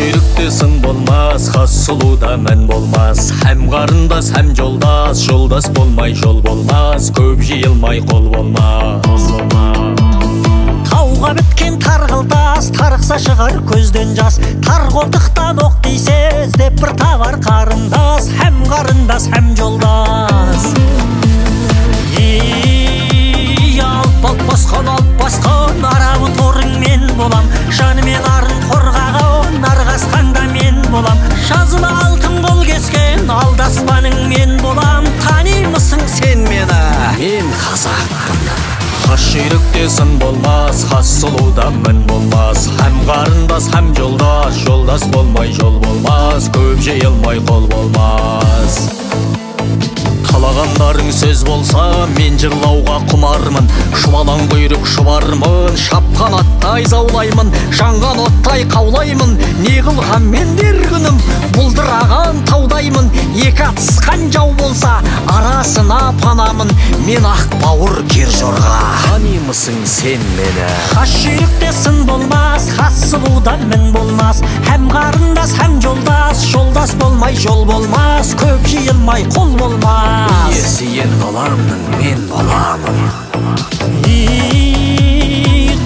жүйрікте сын болмас, хас сұлуда мін болмас. Һәм қарындас, һәм жолдас, жолдас болмай жол болмас, көп жиылмай қол болмас. Тауға біткен тарғыл тас, тарықса шығар көзден жас. Тар қолтықтан оқ тисе, іздеп бір табар қарындас. Һәм қарындас, һәм жолдас. Ей, алп-алп басқан, алп басқан, арабы торың мен болам. Жанымен арын қорғаған, нарғасқанда мен болам. Жазыла алтын қол кескен, алдаспаның мен болам. Танимысың сен мені? Мен қазақпын. Хас жүйрікте сын болмас, хас сұлуда мін болмас. Һәм қарындас, һәм жолдас, жолдас болмай жол болмас, көп жиылмай қол болмас. Қалағандарың сөз болса, мен жырлауға құмармын. Шұбалаң құйрық шұбармын, шапқан аттай заулаймын, жанған оттай қаулаймын. Не қылған мен дер күнім, бұлдыраған таудаймын. Екі атысқан жау болса, арасына панамын. Мен ақ бауыр кер жорға. Танимысың сен мені? Хас жүйрікте сын болмас, хас сұлуда мін болмас. Һәм қарындас, һәм жолдас, жолдас болмай жол болмас, көп жиылмай қол болмас. Иесі ен баламның мен боламын.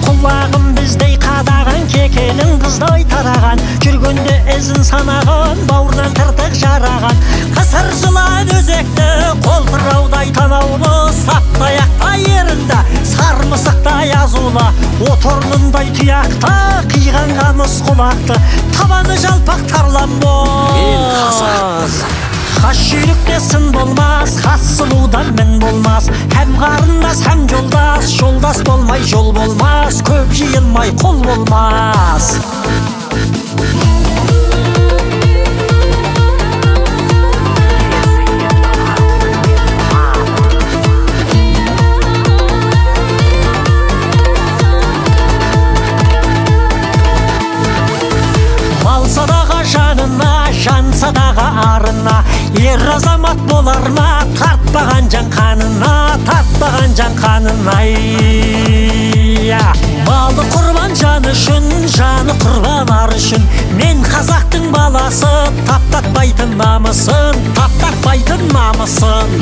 Құлағым біздей қадаған, кекелін қыздай тараған, жүргенде ізін санаған, бауырынан тыртық жараған. Қысыр жылан өзекті, қолтыраудай танаулы, саптаяқтай ерінді, сар мысықтай азулы, от орнындай тұяқты, қиған қамыс құлақты, табаны жалпақ тарлан боз. Мен қазақпын. Хас жүйрікте сын болмас, хас сұлуда мін болмас. Һәм қарындас, һәм жолдас, жолдас болмай жол болмас, көп жиылмай қол болмас. Мал садаға жанына, жан садаға арына, ер азамат болар ма, тартпаған жан қанына, тартпаған жан қанына. Малы құрбан жаны үшін, жаны құрбан ар үшін. Мен қазақтың баласы, таптатпайтын намысын, таптатпайтын намысын.